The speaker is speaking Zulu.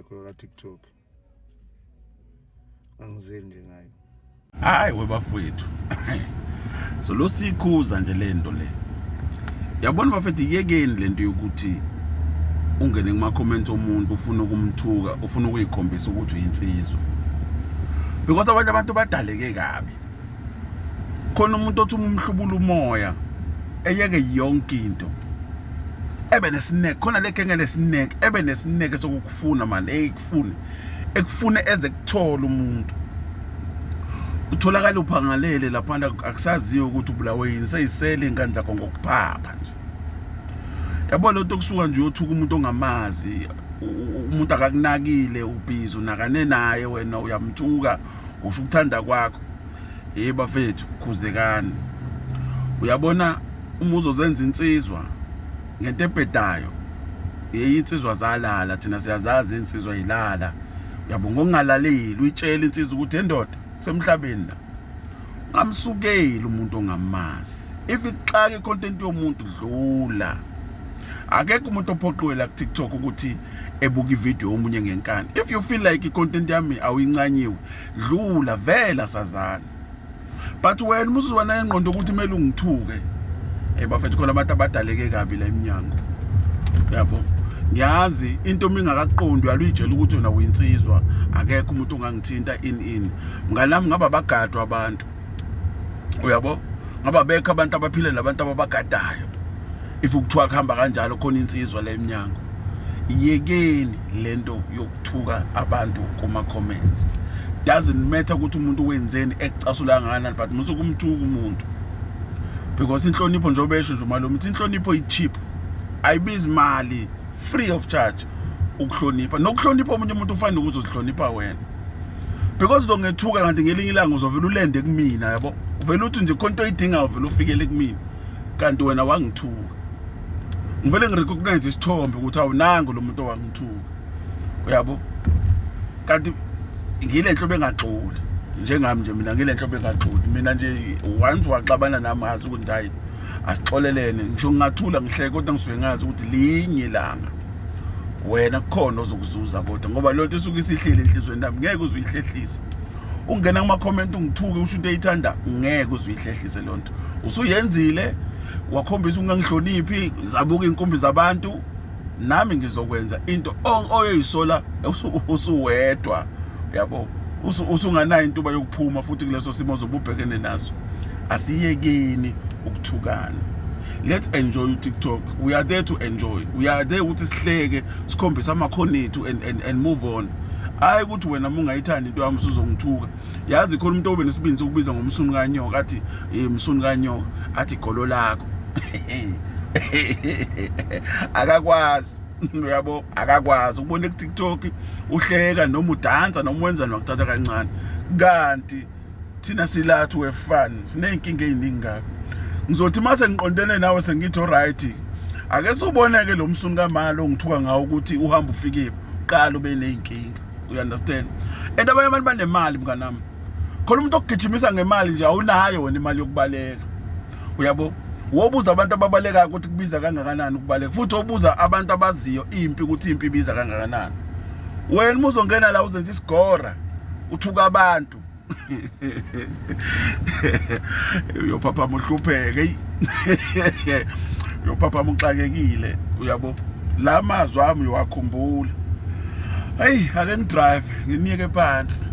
yakho ka TikTok. Angizeli nje ngayo. Hayi webafowethu. So lo sikhuza nje lento le. Yabona bafethu, yekeni lento yokuthi ungene kuma comments omuntu ufuna ukumthuka, ufuna ukuyikhombisa ukuthi uyinsizwa. Because abanye abantu badaleke kabi. Khona umuntu othi uma umhlubula umoya eyeke yonke into. Ebe nesineke, khona le genge lesineke, ebe nesineke sokukufuna man, ekufune. Ekufune eze kuthola umuntu. Utholakala uphangalele laphana, akusaziwe ukuthi ubulawe yini, seyisele ingane zakho ngokuphapha nje. Yabo lento kusuka nje uyothuka umuntu ongamazi, umuntu akakunakile, ubhizi unakane naye, wena uyamthuka, usho ukuthanda kwakho. Hey bafethu, khuzekani. Uyabona uma uzozenza insizwa ngento ebhedayo, hey, insizwa zalala, thina siyazazi insizwa yilala. Uyabo, ngokungalaleli uyitshela insizwa ukuthi endoda kusemhlabeni la. Ungamsukeli umuntu ongamazi. If ixaka icontent yomuntu, dlula. Akekho umuntu ophoqiwe la ku TikTok ukuthi ebuka ivideo yomunye ngenkani. If you feel like icontent yami awuyincanyiwe, dlula vela sazana. But wena uma usuzoba nayo ingqondo ukuthi kumele ungithuke, eh bafethu, khona abantu abadaleke kabi la eminyango. Yabo, ngiyazi into uma ingakaqondi uyaluyitshela ukuthi wena uyinsizwa, akekho umuntu ongangithinta in mnganami, ngaba bagadwa abantu, uyabo, ngaba bekho abantu abaphile nabantu ababagadayo. If kuthiwa kuhamba kanjalo, khona insizwa la eminyango. Yekeni lento yokuthuka abantu kuma comments. Doesn't matter ukuthi umuntu wenzeni ekucasula kangakanani, but musuke umthuka umuntu, because inhlonipho, njengoba esho nje umalume, uthi inhlonipho i-cheap, ayibizi mali, free of charge ukuhlonipha. Nokuhlonipha omunye umuntu ufane nokuthi uzihlonipha wena, because uzongethuka kanti ngelinye ilanga uzovela ulende kumina, yabo, uvela uthi nje khona into oyidingayo, uvela ufikele kumina, kanti wena wangithuka. Ngivele ngirecognize isithombe ukuthi awunango lo muntu owangithuka, uyabo. Kanti ngile nhlobo engaxoli njengami nje, mina ngile nhlobo engaxoli. Mina nje once waxabana nami, ngazi ukuthi hayi, asixolelene. Ngisho ngingathula ngihleke, kodwa ngisuke ngazi ukuthi linye ilanga wena kukhona ozokuzuza, kodwa ngoba lento isuke isihleli enhliziyweni yami, ngeke uze uyihlehlise. Ungena kuma-comment ungithuke, usho into eyithanda, ngeke uze uyihlehlise leyo nto usuyenzile. Wakhombisa ukungangihloniphi, zabuka iy'nkumbi zabantu, nami ngizokwenza into oyoyisola usuwedwa, yabo. Usunganayo intuba yokuphuma futhi kuleso simo ozobe ubhekene naso. Asiyekeni ukuthukana. Let's enjoy uTikTok. We are there to enjoy, we are there ukuthi sihleke, sikhombise amakhono ethu and move on. Hayi ukuthi wena uma ungayithandi into yami usuzongithuka. Yazi khona umuntu obe nesibindi sokubiza ngomsunu kanyoka, athi eh msunu kanyoka, athi igolo lakho, akakwazi, uyabo, akakwazi ukubona ku TikTok uhleka noma udansa noma wenza nokuthatha kancane, kanti thina sila to have fun. Sineyinkinga eziningi kabi. Ngizothi mase ngiqondene nawe sengithi alright, ake siuboneke lo msunu kamalo ongithuka ngawo ukuthi uhamba ufike qala ube neyinkinga, you understand? And abanye abantu banemali, mnganami. Khona umuntu okugijimisa ngemali nje, awunayo wena imali yokubaleka, uyabo. Wobuza abantu ababalekayo ukuthi kubiza kangakanani ukubaleka, futhi obuza abantu abaziyo impi ukuthi impi ibiza kangakanani. Wena uma uzongena la uzenza isigora, uthuka abantu, uyophaphama uhlupheke, uyophaphama uxakekile, uyabo. La mazwi ami uyawakhumbula. Hey, ake ngidrive, nginiyeke phansi.